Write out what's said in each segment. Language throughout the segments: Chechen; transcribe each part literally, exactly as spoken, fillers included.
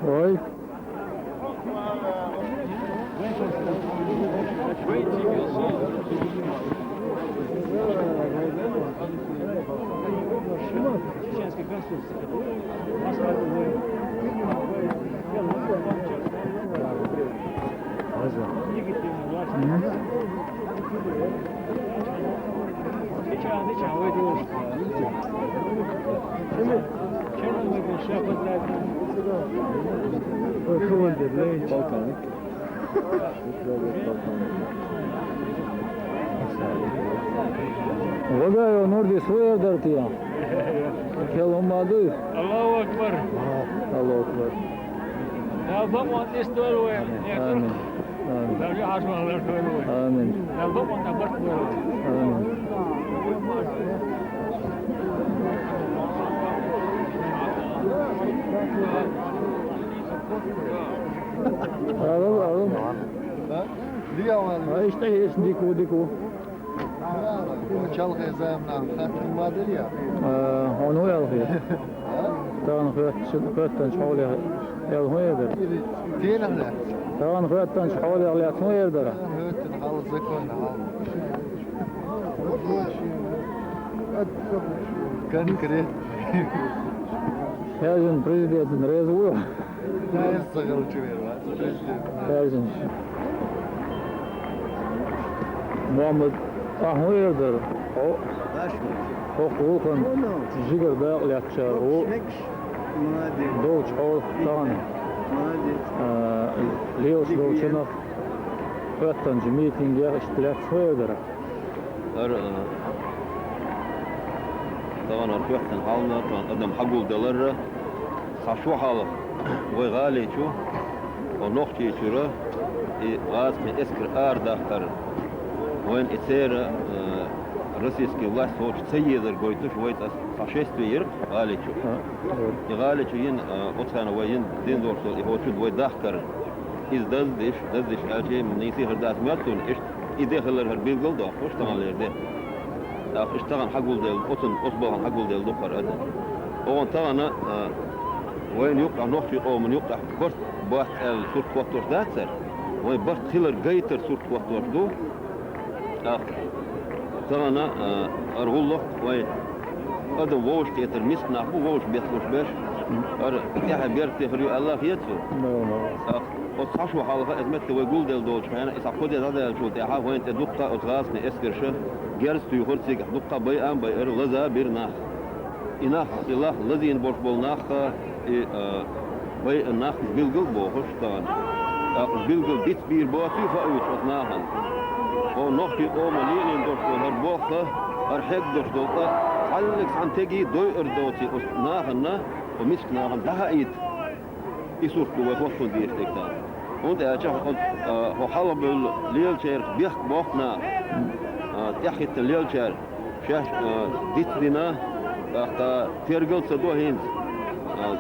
Ой. Полковник. Вагаев Нурдис ву эр дара те? Кхел хӀумма ма дуй? Аллаху акбар! Аллаху акбар! Дала бакъонца иштта дойла вай. Амин. Амин. Дала хьажмаллар дойла вай. Амин. Дала бакъонца барт дойла вай. Амин. Алло, алло. Да? Ай, иштта, иштта, дику, дику. Чалхе замна хаттам ма дел я? Э, хьуна ву аьлла хета? А? Тахана хоьттуш-, хоьттанчу хьоле аьлла хӀун эр дара? Денах лаьцна. Тахана хоьттанчу хьоле лаьцна хӀун эр дара? Тахана хоьттина хьал, законна хьал. Конкретно. Хьаьжин президент реза ву? Даим ца хилча вер вац президент. Аьлча. Мухьаммад, ахьа хӀун эр дара? Хьо-, хӀокху гӀуллакхана жигара дакъа лаьцначара ву. Долчу хьо тахана, а, лелаш долчунах хоьттанчу митингех иштта лаьцна хӀун эр дара? ХӀара, а, тахана хӀара хоьттина хьал, тахана адам хьагулделларг, цхьа шо хьалха вай гӀали чу, о, Нохчийчуьра, и гӀазкхийн эскар арадаккхар, вайна и церан, а, российский власть хӀокху ца езар гойтуш, вай цхьа шествие йира гӀали чу. И гӀали чу йина, а, оцу хенахь вай йина динзорцо и хӀокху чу вай дахкар. Иза даздеш, даздеш аьлча, нийса хир дац моьтту, иштта и де хилар хӀара билгал а доккхуш, тахана лер де. ТӀаккха иштта тахана хьагулделла, оцун, оцу балхана хьагулделла ду-кх хӀара адам. Оха тахана, а, вайна юккъехь, нохчийн къоман юккъехь барт бац аьлла сурт хӀоттош дац хӀара. Вайн барт хилар гайтар сурт хӀоттош ду. ТӀаккха тахана, а, хӀара гӀуллакх вайн адам вовшахкхетар, миска нах бу, вовшах бетталуш берш. ХӀара тӀаьхье беркате хир ю аьлла хета цо. ТӀаккха оцу цхьа шо хьалха, иза метта вай гулделла долчу хенахь, и цхьа кхо де дӀадаьллачул тӀаьхьа вайна тӀе дуккха оцу гӀазкхийн эскарша герз туьйхира цигахь, дуккха байа а байира, лаза а бира нах. И нах, и лах лазийна болуш болу нах, и, а, байина нах билгал а бохуш тахана. ТӀаккха билгал диц бийр боций хоуьйтуш оцу нахана. Хьо нохчийн къоман лелийна долуш долу хӀара болх, хӀара хьегна долуш долу къа, цхьаьллиг цхьана теге дойур доций оцу нахана, хьо миска нахана дӀахаийта. И сурт ду вай хӀоттун дезаш дерг тахана. ХӀунда аьлча хьо, а, хьо хьалхабевлла лелачерах бехк боккху нах, а, тӀаьхьахӀиттина лелачара. Шаьш, а, диц дина, тӀаккха тергал а ца до хӀинца. А,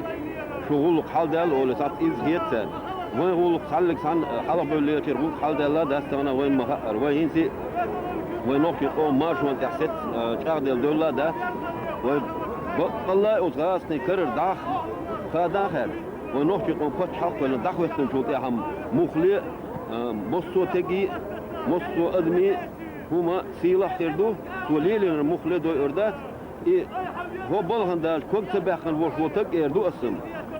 шу гӀуллакх хьалдаьлла олий, схьа иза хета царна. Вайн гӀуллакх цхьаьллиг цхьаьна, а, хьалхабевлла лелачеран гӀуллакх хьалдаьлла а дац тахана вайна ма-хаъара. Вай хӀинца а вайн нохчийн къоман маршонна тӀехь сецца, а, чӀагӀделла девлла а дац. Вай баккъалла а оцу гӀазкхийн карара дӀахо хадахьара. Вайн нохчийн къоман пачхьалкх кхоьллина дӀахӀоьттинчул тӀаьхьа муххале а, а, массо а теге а, массо а адамийн а хӀума сийлахь хир ду, цо лелийнарг муххале а дойур дац. И хӀо балхана даьлча ког ца баьккхина волуш волу таг эр ду аса.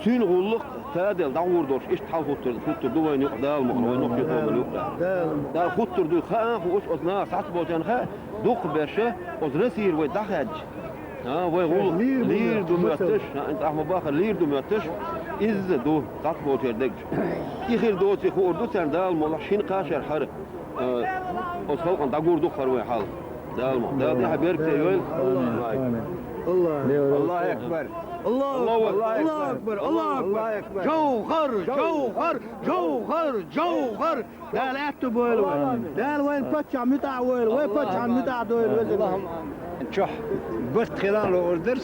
Цуьнан гӀуллакх таделла дӀагӀур долуш иштта хьалхуттур, хуттур ду вайна юкъа Дала мукъ, вайн нохчийн къоман юкъа. Дала хуттур ду, хаан а хууш, оцу наха схьацболчарна хаьа, дукхахберш оцу Россера вай дӀахаьдча. А, вай гӀуллакх лийр ду моьтташ, а, тӀаккха ма бахара, лийр ду моьтташ, изза ду схьацболчеран дегчу. И хир доций хуур ду царна Дала мукъ, шина кхаа шарахь хӀара. Э, оцу халкъана дӀагур ду-кх хӀара вайн хьал. Дала ма, Дала тӀаьхьа беркате йойла. Амин. Амин. Аллаху акбар. Аллаху акбар, Аллаху акбар, Аллаху акбар. Жавхар, жавхар, жавхар, жавхар. Дала аьтту бойла вай. Дала вайна паччахьа муьтӀахь войла, вай паччахьа муьтӀахь дойла, веза. Чохь барт хилан лоур дара